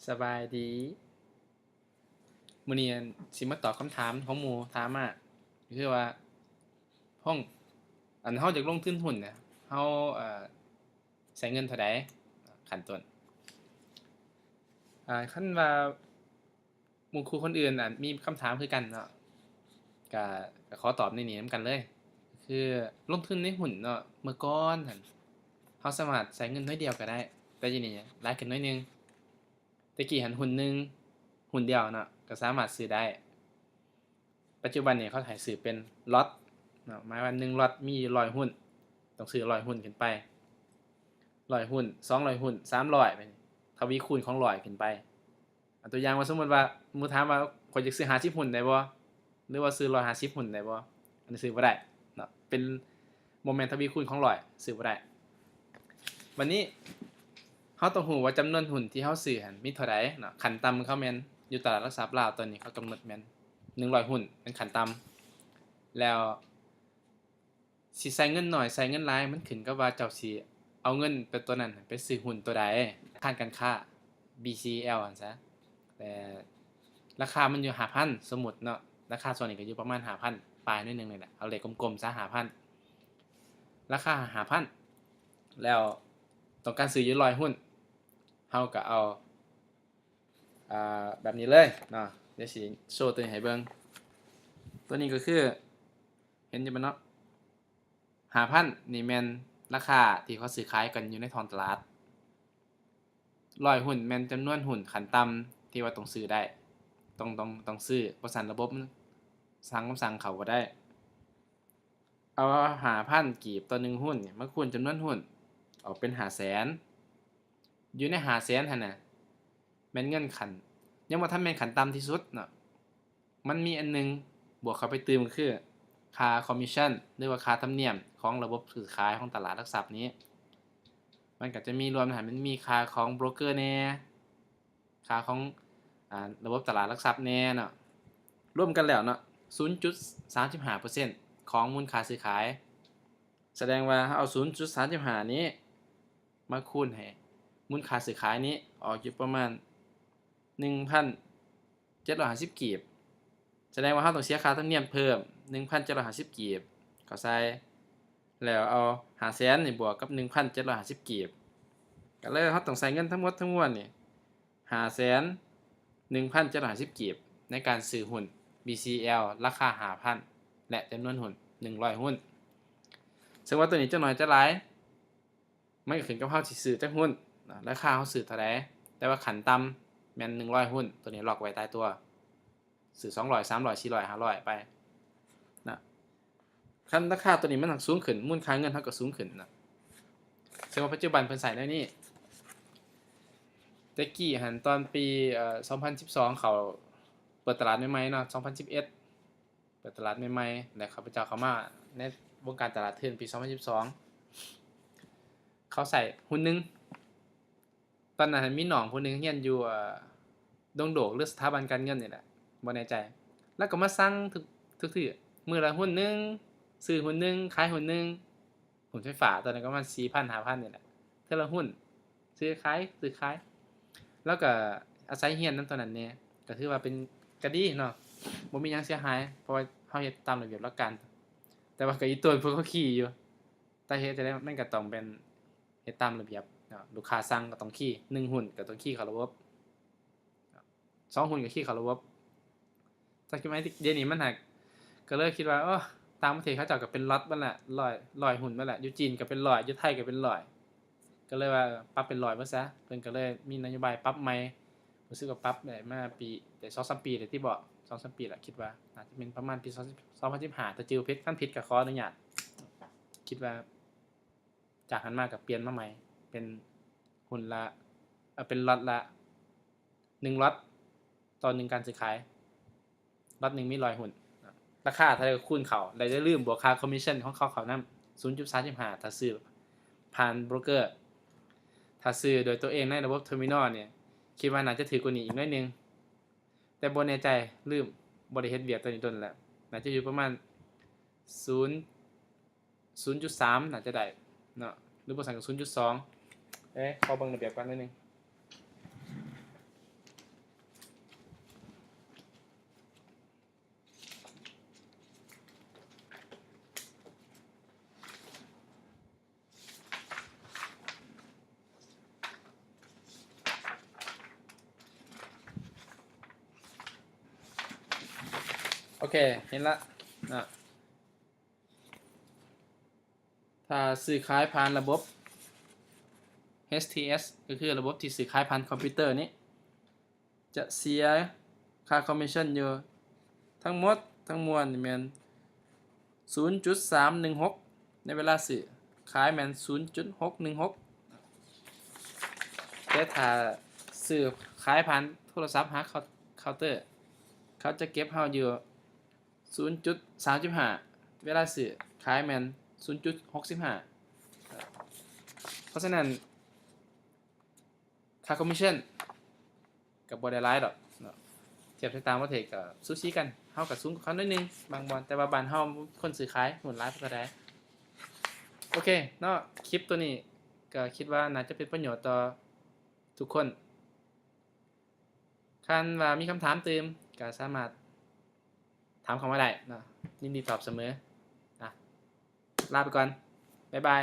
ສະບາຍດີ. ມື້ນີ້ ອັ່ນ ຊິມາຕອບຄຳຖາມຂອງໝູ່ຖາມມາ ກໍຄືວ່າ ຫ້ອງ ອັນ ເຮົາຢາກລົງທຶນຫຸ້ນນະ ເຮົາ ເອີ ໃຊ້ເງິນເທົ່າໃດ? ຂັ້ນຕົ້ນ ອາ ຄັນວ່າ ໝູ່ຄູ່ຄົນອື່ນ ອັນ ມີຄຳຖາມຄືກັນເນາະ ກະ ກະຂໍຕອບໃນນີ້ນຳກັນເລີຍ ຄືລົງທຶນໃນຫຸ້ນເນາະ ເມື່ອກ່ອນຫັ້ນ ເຮົາສາມາດໃຊ້ເງິນໜ້ອຍດຽວກໍໄດ້ ແຕ່ດຽວນີ້ຫຼາຍຂຶ້ນໜ້ອຍໜຶ່ງ. ແຕ່ກີ້ຫັ້ນຫຸ້ນໜຶ່ງ ຫຸ້ນດຽວເນາະ ກໍສາມາດຊື້ໄດ້. ປັດຈຸບັນນີ້ເຂົາໃຫ້ຊື້ເປັນລັອດເນາະ ໝາຍວ່າໜຶ່ງລັອດມີຢູ່ຮ້ອຍຫຸ້ນ ຕ້ອງຊື້ຮ້ອຍຫຸ້ນຂຶ້ນໄປ ຮ້ອຍຫຸ້ນ ສອງຮ້ອຍຫຸ້ນ ສາມຮ້ອຍ ແບບນີ້ ທະວີຄູນຂອງຮ້ອຍຂຶ້ນໄປ. ອາ ຕົວຢ່າງວ່າ ສົມມຸດວ່າໝູ່ຖາມວ່າ ຂ້ອຍຢາກຊື້ຫ້າສິບຫຸ້ນໄດ້ບໍ່ ຫຼືວ່າຊື້ຮ້ອຍຫ້າສິບຫຸ້ນໄດ້ບໍ່? ອັນນີ້ຊື້ບໍ່ໄດ້ເນາະ ເປັນ ບໍ່ແມ່ນທະວີຄູນຂອງຮ້ອຍ ຊື້ບໍ່ໄດ້. ບັດນີ້ເຮົາຕ້ອງຮູ້ວ່າຈຳນວນຫຸ້ນທີ່ເຮົາຊື້ຫັ້ນມີເທົ່າໃດເນາະ ຂັ້ນຕ່ຳເຂົາແມ່ນ ຢູ່ຕະຫຼາດຫຼັກຊັບລາວຕອນນີ້ເຂົາກຳນົດແມ່ນໜຶ່ງຮ້ອຍຫຸ້ນ ແມ່ນຂັ້ນຕ່ຳ ແລ້ວຊິໃຊ້ເງິນໜ້ອຍ ໃຊ້ເງິນຫຼາຍ ມັນຂຶ້ນກັບວ່າເຈົ້າຊິເອົາເງິນໄປຕົວນັ້ນໄປຊື້ຫຸ້ນຕົວໃດ ທາງການຄ້າ ບີຊີແອລຫັ້ນຊະ ແຕ່ລາຄາມັນຢູ່ຫ້າພັນ ສົມມຸດເນາະ ລາຄາຊ່ວງນີ້ກໍຢູ່ປະມານຫ້າພັນປາຍໜ້ອຍໜຶ່ງນີ້ແຫຼະ ເອົາເລກກົມໆຊະ ຫ້າພັນ ລາຄາຫ້າພັນ ແລ້ວຕ້ອງການຊື້ຢູ່ຮ້ອຍຫຸ້ນ ເຮົາກໍເອົາ ອ່າ ແບບນີ້ເລີຍເນາະ ດຽວຊິໂຊຕົວນີ້ໃຫ້ເບິ່ງ ຕົວນີ້ກໍຄື ເຫັນຢູ່ບໍ່ເນາະ ຫ້າພັນນີ້ແມ່ນລາຄາທີ່ເຂົາຊື້ຂາຍກັນຢູ່ໃນທ້ອງຕະຫຼາດ. ຮ້ອຍຫຸ້ນແມ່ນຈຳນວນຫຸ້ນຂັ້ນຕ່ຳທີ່ວ່າຕ້ອງຊື້ໄດ້ ຕ້ອງ ຕ້ອງ ຕ້ອງຊື້ ບໍ່ຊັ້ນລະບົບມັນສັ່ງຄຳສັ່ງເຂົ້າບໍ່ໄດ້. ເອົາຫ້າພັນກີບຕໍ່ໜຶ່ງຫຸ້ນນີ້ມາຄູນຈຳນວນຫຸ້ນ ອອກເປັນຫ້າແສນ. ຢູ່ໃນຫ້າແສນຫັ້ນນະ ແມ່ນເງິນຂັ້ນ ຍັງບໍ່ທັນແມ່ນຂັ້ນຕ່ຳທີ່ສຸດເນາະ ມັນມີອັນໜຶ່ງບວກເຂົ້າໄປຕື່ມ ກໍຄືຄ່າຄອມມິດຊັນ ຫຼືວ່າຄ່າທຳນຽມຂອງລະບົບຊື້ຂາຍຂອງຕະຫຼາດຫຼັກຊັບນີ້ ມັນກໍຈະມີລວມໃນຫັ້ນ ມັນມີຄ່າຂອງໂບຣກເກີແດ່ ຄ່າຂອງ ອ່າ ລະບົບຕະຫຼາດຫຼັກຊັບແດ່ເນາະ ລວມກັນແລ້ວເນາະ ສູນຈຸດສາມສິບຫ້າເປີເຊັນຂອງມູນຄ່າຊື້ຂາຍ. ສະແດງວ່າເຮົາເອົາສູນຈຸດສາມສິບຫ້ານີ້ມາຄູນໃຫ້ມູນຄ່າຊື້ຂາຍນີ້ອອກຢູ່ປະມານໜຶ່ງພັນເຈັດຮ້ອຍຫ້າສິບກີບ ສະແດງວ່າເຮົາຕ້ອງເສຍຄ່າທຳນຽມເພີ່ມໜຶ່ງພັນເຈັດຮ້ອຍຫ້າສິບກີບເຂົ້າໃສ່ ແລ້ວເອົາຫ້າແສນນີ້ບວກກັບໜຶ່ງພັນເຈັດຮ້ອຍຫ້າສິບກີບ ກໍເລີຍເຮົາຕ້ອງໃຊ້ເງິນທັງໝົດທັງມວນນີ້ຫ້າແສນໜຶ່ງພັນເຈັດຮ້ອຍຫ້າສິບກີບ ໃນການຊື້ຫຸ້ນ ບີຊີແອລ ລາຄາຫ້າພັນ ແລະ ຈຳນວນຫຸ້ນໜຶ່ງຮ້ອຍຫຸ້ນ. ເຊິ່ງວ່າຕົວນີ້ຈະໜ້ອຍຈະຫຼາຍ ມັນກໍຂຶ້ນກັບເຮົາຊິຊື້ຈັກຫຸ້ນນະ ລາຄາເຮົາຊື້ເທົ່າໃດ ແຕ່ວ່າຂັ້ນຕ່ຳແມ່ນໜຶ່ງຮ້ອຍຫຸ້ນ ຕົວນີ້ລັອກໄວ້ຕາຍຕົວ ຊື້ສອງຮ້ອຍ ສາມຮ້ອຍ ສີ່ຮ້ອຍ ຫ້າຮ້ອຍໄປນະ. ຄັນລາຄາຕົວນີ້ມັນຫາກສູງຂຶ້ນ ມູນຄ່າເງິນເຮົາກໍສູງຂຶ້ນນະ. ເຊິ່ງວ່າປັດຈຸບັນເພິ່ນໃຊ້ແນວນີ້ ແຕ່ກີ້ຫັ້ນຕອນປີ ເອີ ສອງພັນສິບສອງ ເຂົາເປີດຕະຫຼາດໃໝ່ໆເນາະ ສອງພັນສິບເອັດ ເປີດຕະຫຼາດໃໝ່ໆ ແລະ ຂ້າພະເຈົ້າເຂົ້າມາໃນວົງການຕະຫຼາດທຶນປີສອງພັນສິບສອງ ເຂົາໃຊ້ຫຸ້ນໜຶ່ງ ຕອນນັ້ນມີນ້ອງຜູ້ໜຶ່ງຮຽນຢູ່ ເອີ ດົງໂດກ ຫຼື ສະຖາບັນການເງິນນີ້ແຫຼະ ບໍ່ແນ່ໃຈ ລາວກໍມາສັ່ງທຸກ ທຸກເທື່ອ ມື້ລະຫຸ້ນໜຶ່ງ ຊື້ຫຸ້ນໜຶ່ງ ຂາຍຫຸ້ນໜຶ່ງ ຫຸ້ນໄຟຟ້າຕອນນັ້ນກໍປະມານສີ່ພັນ ຫ້າພັນນີ້ແຫຼະ ເທື່ອລະຫຸ້ນ ຊື້ຂາຍ ຊື້ຂາຍ ລາວກໍອາໄສຮຽນນຳຕອນນັ້ນແດ່ ກໍຖືວ່າເປັນ ກໍດີເນາະ ບໍ່ມີຫຍັງເສຍຫາຍ ເພາະວ່າເຮົາເຮັດຕາມລະບຽບຫຼັກການ ແຕ່ວ່າກໍອີ່ຕົວນພວກເຂົາຄີຢູ່ ແຕ່ເຮັດຈັ່ງໃດມັນກໍຕ້ອງແມ່ນເຮັດຕາມລະບຽບເນາະ ລູກຄ້າສັ່ງກໍຕ້ອງຄີ ໜຶ່ງຫຸ້ນກໍຕ້ອງຄີເຂົ້າລະບົບ ສອງຫຸ້ນກໍຄີເຂົ້າລະບົບ ແຕ່ດຽວນີ້ມັນຫາກ ກໍເລີຍຄິດວ່າ ໂອ້ ຕ່າງປະເທດເຂົາເຈົ້າກໍເປັນລັອດເບິດລະ ຮ້ອຍ ຮ້ອຍຫຸ້ນເບິດລະ ຢູ່ຈີນກໍເປັນຮ້ອຍ ຢູ່ໄທກໍເປັນຮ້ອຍ ກໍເລີຍວ່າປັບເປັນຮ້ອຍເບິດຊະ ເພິ່ນກໍເລີຍມີນະໂຍບາຍປັບໃໝ່ ຮູ້ສຶກວ່າປັບໄດ້ມາປີ ໄດ້ສອງສາມປີແລ້ວຕິເບາະ ສອງສາມປີລະ ຄິດວ່າໜ້າຈະແມ່ນປະມານປີສອງພັນສິບຫ້າ ຖ້າຈື່ບໍ່ຜິດ ຄັນຜິດກໍຂໍອະນຸຍາດ ຄິດວ່າ ຈາກຫັ້ນມາກໍປ່ຽນມາໃໝ່ ເປັນຫຸ້ນລະ ເອີ ເປັນລັອດລະໜຶ່ງລັອດຕໍ່ໜຶ່ງການຊື້ຂາຍ ລັອດໜຶ່ງມີຮ້ອຍຫຸ້ນ ລາຄາເທົ່າໃດກໍຄູນເຂົ້າ ແລະ ຢ່າລືມບວກຄ່າຄອມມິດຊັນຂອງເຂົາເຂົ້ານຳ ສູນຈຸດສາມສິບຫ້າ ຖ້າຊື້ຜ່ານໂບຣກເກີ ຖ້າຊື້ໂດຍຕົວເອງໃນລະບົບເທີມິນອລນີ້ ຄິດວ່າໜ້າຈະຖືກກວ່ານີ້ອີກໜ້ອຍໜຶ່ງ ແຕ່ບໍ່ແນ່ໃຈ ລືມ ບໍ່ໄດ້ເຮັດວຽກຕົວນີ້ດົນແລ້ວ ໜ້າຈະຢູ່ປະມານສູນ ສູນຈຸດສາມ ໜ້າຈະໄດ້ເນາະ ຫຼືບໍ່ຊັ້ນກໍສູນຈຸດສອງ ເອີ ຂໍເບິ່ງລະບຽບກ່ອນໜ້ອຍໜຶ່ງ. ອເຄ ເຫັນລະເນາະ ຖ້າຊື້ຂາຍຜ່ານລະບົບ ເອັດທີເອັດ ກໍຄືລະບົບທີ່ຊື້ຂາຍຜ່ານຄອມພິວເຕີນີ້ ຈະເສຍຄ່າຄອມມິດຊັນຢູ່ທັງໝົດທັງມວນນີ້ແມ່ນສູນຈຸດສາມໜຶ່ງຫົກ ໃນເວລາຊື້ ຂາຍແມ່ນສູນຈຸດຫົກໜຶ່ງຫົກ ແຕ່ຖ້າຊື້ຂາຍຜ່ານໂທລະສັບຫາເຄົາ ເຄົາເຕີ ເຂົາຈະເກັບເຮົາຢູ່ສູນຈຸດສາມສິບຫ້າ ເວລາຊື້ ຂາຍແມ່ນສູນຈຸດຫົກສິບຫ້າ ເພາະສະນັ້ນ ຄ່າຄອມມິດຊັນກໍບໍ່ໄດ້ຫຼາຍດອກເນາະ ທຽບໃສ່ຕ່າງປະເທດກໍສູສີກັນ ເຮົາກໍສູງກວ່າເຂົາໜ້ອຍໜຶ່ງບາງບ່ອນ ແຕ່ວ່າບ້ານເຮົາຄົນຊື້ຂາຍຫຸ້ນຫຼາຍປານໃດ. ໂອເຄເນາະ ຄລິບໂຕນີ້ກໍຄິດວ່າໜ້າຈະເປັນປະໂຫຍດຕໍ່ທຸກຄົນ ຄັນວ່າມີຄຳຖາມຕື່ມກໍສາມາດຖາມເຂົ້າມາໄດ້ເນາະ ຍິນດີຕອບສະເໝີ. ລາໄປກ່ອນ ບາຍບາຍ.